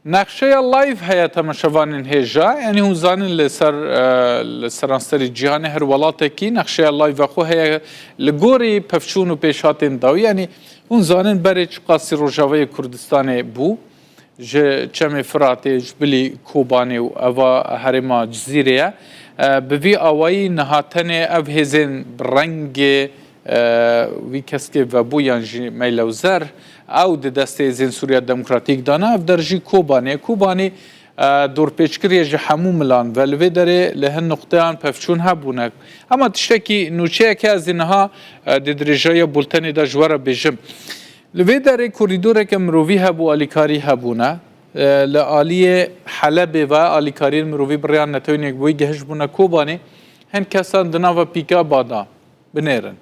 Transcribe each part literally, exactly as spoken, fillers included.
Nexşeya live heye temaşevanên hêja, yanî hûn zanin li ser, e, li seranserî cîhanê her welatekî nexşeya live xwe heye. Li gorî pevçûn û pêşhatên dawî, yanî hûn zanin berê çiqasî Rojavayê Kurdistanê bû, ji Çemê Firatê, ji bilî Kobanê û eva herêma Cizîrê ye. E, bi vî awayî niha tenê ev hêzên bi rengê, e, wî keskê vebû yan jî meylewzer, ew di destê hêzên Sûriya Demokratîk de ne, ev der jî Kobanê. Kobanê, e, dorpêçkirî ye ji hemû milan ve, li vê derê li hin nuqteyan pevçûn hebûne. Hema tiştekî nûçeyeke ez ê niha, e, di dirêjaya bultenê de ji we re bêjim. Li vê derê korîdoreke mirovî hebû, alîkarî hebûne. E, li aliyê Helebê ve alîkariyên mirovî bi rêya Netewên Yekbûyî gihişt bûne Kobanê. Hin kesan di nava pîkaba de binêrin.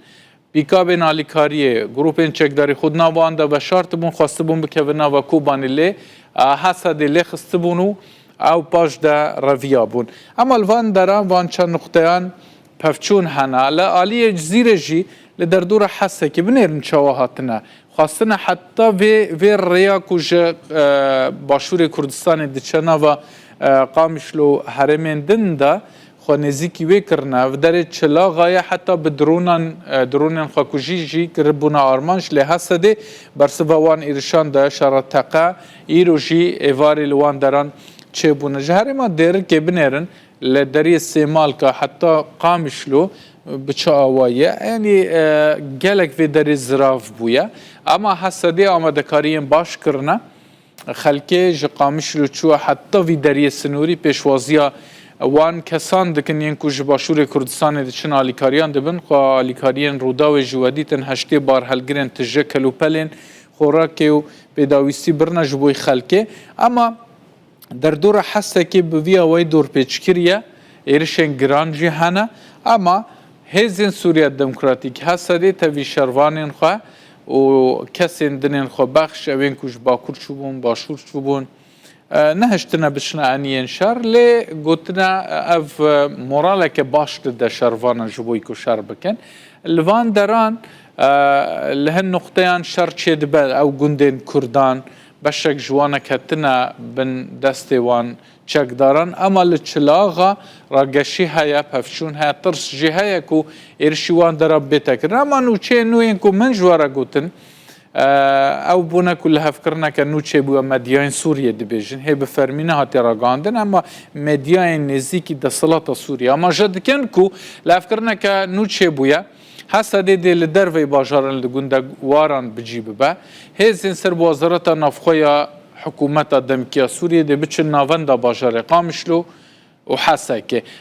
Pîkabên alîkariyê, grûpên çekdarî xwe di nava wan de veşartibûn, xwestibûn bikevin nava Kobanê lê, a, Hesedê lê xistibûn û ew paş de reviyabûn. Ema li van deran, van çend nuqteyan pevçûn hene. Li aliyê Cizîrê jî li derdora Hesekê binêrin çawa hatine. Xwestine heta vê, vê rêya ku ji, e, başûrê Kurdistanê diçe nava, e, Qamişlo herêmên din de xwe nêzîkî wê kirine. Ev derê Çilaxa ye, heta bi dronan, e, dronên xwekujî jî kiribûne armanc, lê Hesedê bersiva wan êrişan de şerra teqe îro jî êvarê li wan deran çêbûne. Ji herêma Dêrikê binêrin, li deriyê Sêmalka heta Qamişlo bi çi awayî ye? Yanî, e, gelek vê derê zirav bûye. Ema Hesedê amadekariyên baş kirine. Xelkê ji Qamişlo çûye heta vî deriyê sinorî, pêşwaziya wan kesan dikin yên ku ji başûrê Kurdistanê diçin alîkariyan dibin. Xwe alîkariyên Rûdawê jî we dîtin, heştê barhelgirên tije, kelûpelên xorakê û pêdawîstî birine ji bo xelkê. Ema derdora Hesekê bi vî awayî dorpêçkirî ye, êrişên giran jî hene. Ema hêzên Sûriya Demokratîk, Hesedê, tevî şervanên xwe û kesên dinên xwe bexş, ewên ku ji Bakur çûbûn, Başûr çûbûn, e, nehiştine biçine eniyên şer, lê gotine, e, ev, e, moraleke baş dide şervanan ji bo ku şer bikin. Li van deran, e, li hin nuqteyan şer çêdibe, ew gundên Kurdan, beşek ji wan ketine bin destê wan çekdaran, ema li Çilaxa rageşî heye, pevçûn heye, tirs jî heye ku êrişî wan dera bête kirin. Ema nûçeyên nû yên ku min ji we re gotin, e, ew bûne ku lihevkirineke nû çêbûye, medyayên Sûriyê dibêjin. Hê bi fermî nehatiye ragihandin, ema medyayên nêzîkî desthilata Sûriyê amaje dikin ku lihevkirineke nû çêbûye. Hesedê dê li derveyî bajaran, li gundewaran bi cî bibe. Hêzên ser bi Wezareta Navxwe ya Hikûmeta Demkî ya Sûriyê dê biçin navenda bajarê Qamişlo û Hesekê.